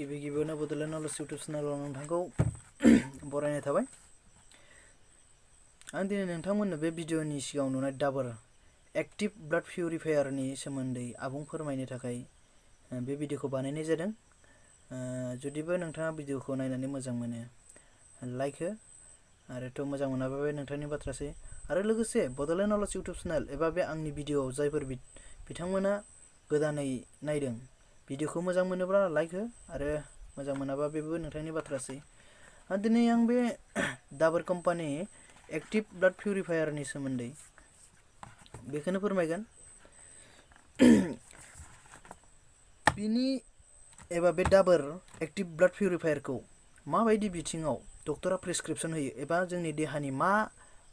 गिबियावनो Bodoland knowledge YouTube चेनेलाव नोंथांखौ बरायनाय थाबाय। आं दिनै नोंथांमोननो बे भिडिअनि सिगाङाव नुनाय डाबर एक्टिभ ब्लाड पिउरिफायारनि सोमोन्दै आबुं फोरमायनो थाखाय बे भिडिअखौ बानायनाय जादों। जुदिबो नोंथाङा भिडिअखौ नायनानै मोजां मोनो लाइक हो, आरोथ' मोजां मोनाबा बे नोंथांनि बाथ्रासै। आरो लोगोसे बड'लेण्ड नलेज इउटुब चेनेल एबा बे आंनि भिडिअआव जायफोर बिथांमोना गोदानै नायदों, भिडिअखौ मोजां मोनोब्ला लाइक हो, आरो मोजां मोनाबा बेबो नोंथांनि बाथ्रासै। दिनै आं बे डाबर कम्पानि एक्टिभ ब्लाड पिउरिफायारनि सोमोन्दै बेखौनो फोरमायगोन। बिनि एबा बे डाबर एक्टिभ ब्लाड पिउरिफायारखौ माबायदि बिथिङाव डक्टरा प्रेसक्रिप्सन होयो एबा जोंनि देहानि मा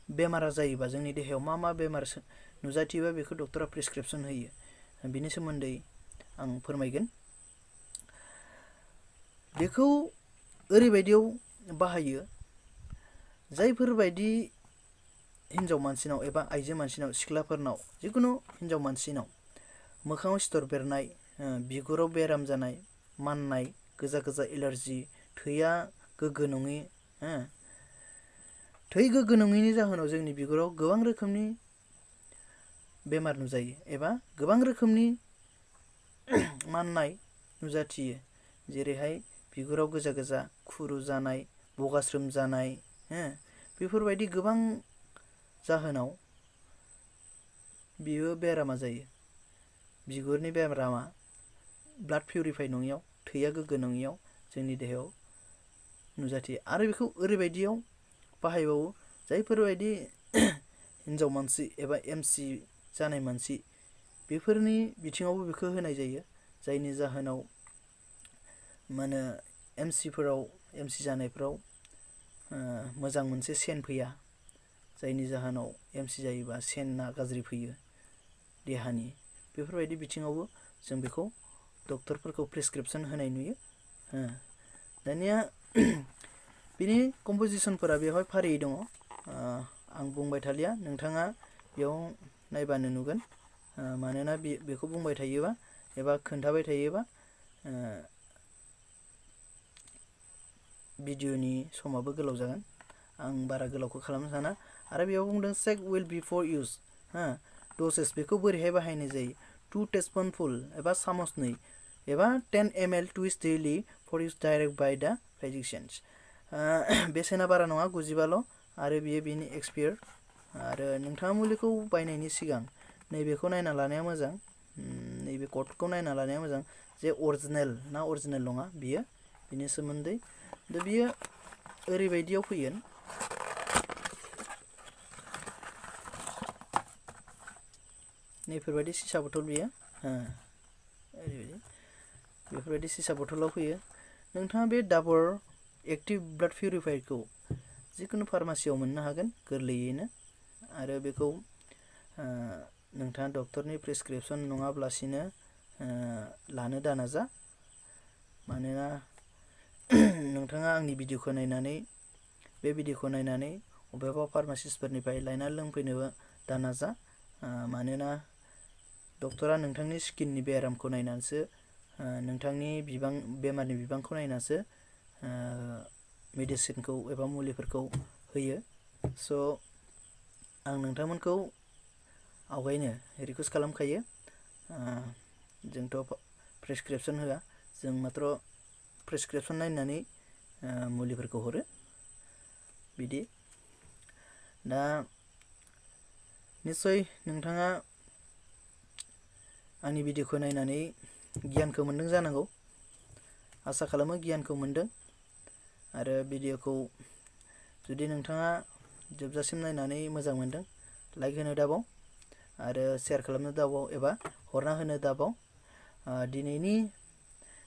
बेमारा जायोबा, जोंनि देहायाव मा बेमार नुजाथियोबा बेखौ डक्टरा प्रेसक्रिप्सन होयो, बिनि सोमोन्दै आं फोरमायगोन। बेखौ ओरैबायदियाव बाहायो जायफोरबायदि हिन्जाव मानसिनाव एबा आइजो मानसिनाव, सिख्लाफोरनाव, जिखुनु हिन्जाव मानसिनाव मोखाङाव सिथर बेरनाय, बिगुराव बेराम जानाय, माननाय, गोजा एलार्जि, थैया गोग्गो नङि, थै गोग्गो नङिनि जाहोनाव जोंनि बिगुराव गोबां रोखोमनि बेमार नुजायो एबा गोबां रोखोमनि माननाय नुजाथियो। जेरैहाय बिगुराव गोजा खुरु जानाय, बगास्रोम जानाय, बेफोरबायदि गोबां जाहोनाव बियो बेरामा जायो। बिगुरनि बेरामा ब्लाड पिउरिफाइ नङियाव, थैया गोग्गो नङियाव जोंनि देहायाव नुजाथियो। आरो बेखौ ओरैबायदियाव बाहायबावो जायफोरबायदि हिन्जाव मानसि एबा एमसि जानाय मानसि, बेफोरनि बिथिङावबो बेखौ होनाय जायो। जायनि जाहोनाव माने एमसि जानायफ्राव मोजां मोनसे सेन फैया, जायनि जाहोनाव एमसि जायोबा सेना गाज्रि फैयो देहानि। बेफोरबायदि बिथिङावबो जों बेखौ डक्टरफोरखौ प्रेसक्रिप्सन होनाय नुयो। दानिया बिनि कम्प'जिसनफोरा बेवहाय फारियै दङ। आं बुंबाय थालिया, नोंथाङा बेयाव नायबानो नुगोन। मानोना बेखौ बुंबाय थायोबा एबा खोन्थाबाय थायोबा भिडिअनि समाबो गोलाव जागोन। आं बारा गोलावखौ खालामनो साना। आरो बेयाव बुंदों चेक वेल बिफर इउज। डसेस बेखौ बोरैहाय बाहायनाय जायो। 2 टीस्पुनफुल एबा सामसनै एबा 10 ml twice daily for use direct by the physicians. बेसेना बारा नङा, 95ल'। आरो बियो बिनि एक्सपायार। आरो नोंथाङा मुलिखौ बायनायनि सिगां नैबेखौ नायना लानाया मोजां, नैबे क'डखौ नायना लानाया मोजां जे अरिजिनेल ना अरिजिनेल नङा बियो, बिनि सोमोन्दै। दा बियो ओरैबायदियाव फैगोन। नैफोरबायदि सिसा बथल बियो, ओरैबायदि बेफोरबायदि सिसा बथलाव फैयो। नोंथाङा बे डाबर एक्टिभ ब्लाड पिउरिफायरखौ जिखुनु फार्मासियाव मोननो हागोन गोरलैयैनो। आरो बेखौ नोंथाङा डक्टरनि प्रेसक्रिप्सन नङाब्लासिनो लानो दानाजा। मानोना नोंथाङा आंनि भिडिअखौ नायनानै बबेबा फार्मासिस्टफोरनिफ्राय लायना लोंफैनोबो दानाजा। मानोना डक्टरा नोंथांनि स्किननि बेरामखौ नायनानैसो, नोंथांनि बेमारनि बिबांखौ नायनासो मेडिसिनखौ एबा मुलिफोरखौ होयो। स' आं नोंथांमोनखौ आवगायनो रिकुवेस्ट खालामखायो। जोंथ' प्रेसक्रिप्सन होआ, जों माथ्र' प्रेसक्रिप्सन नायनानै मुलिफोरखौ हरो बिदि। दा निस्सय नोंथाङा आंनि भिडिअखौ नायनानै गियानखौ मोनदों जानांगौ। आसा खालामो गियानखौ मोनदों। आरो भिडिअखौ जुदि नोंथाङा जोबजासिम नायनानै मोजां मोनदों, लाइक होनो दाबाव, आरो शेयार खालामनो दाबाव एबा हरना होनो दाबाव। दिनैनि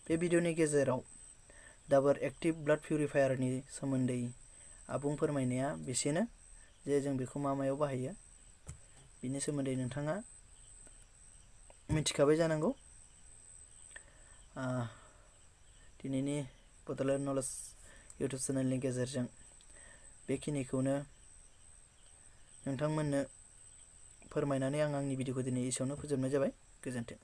बे भिडिअनि गेजेराव डाबर एक्टिभ ब्लाड पिउरिफायारनि सोमोन्दै आबुं फोरमायनाया बेसेनो जे जों बेखौ मायाव बाहायो, बिनि सोमोन्दै नोंथाङा मिथिखाबाय जानांगौ। दिनैनि बड'लेण्ड नलेज इउटुब चेनेलनि गेजेरजों बेखिनिखौनो नोंथांमोननो फोरमायनानै आं आंनि भिडिअखौ दिनै एसेयावनो फोजोबनाय जाबाय। गोजोन्थों।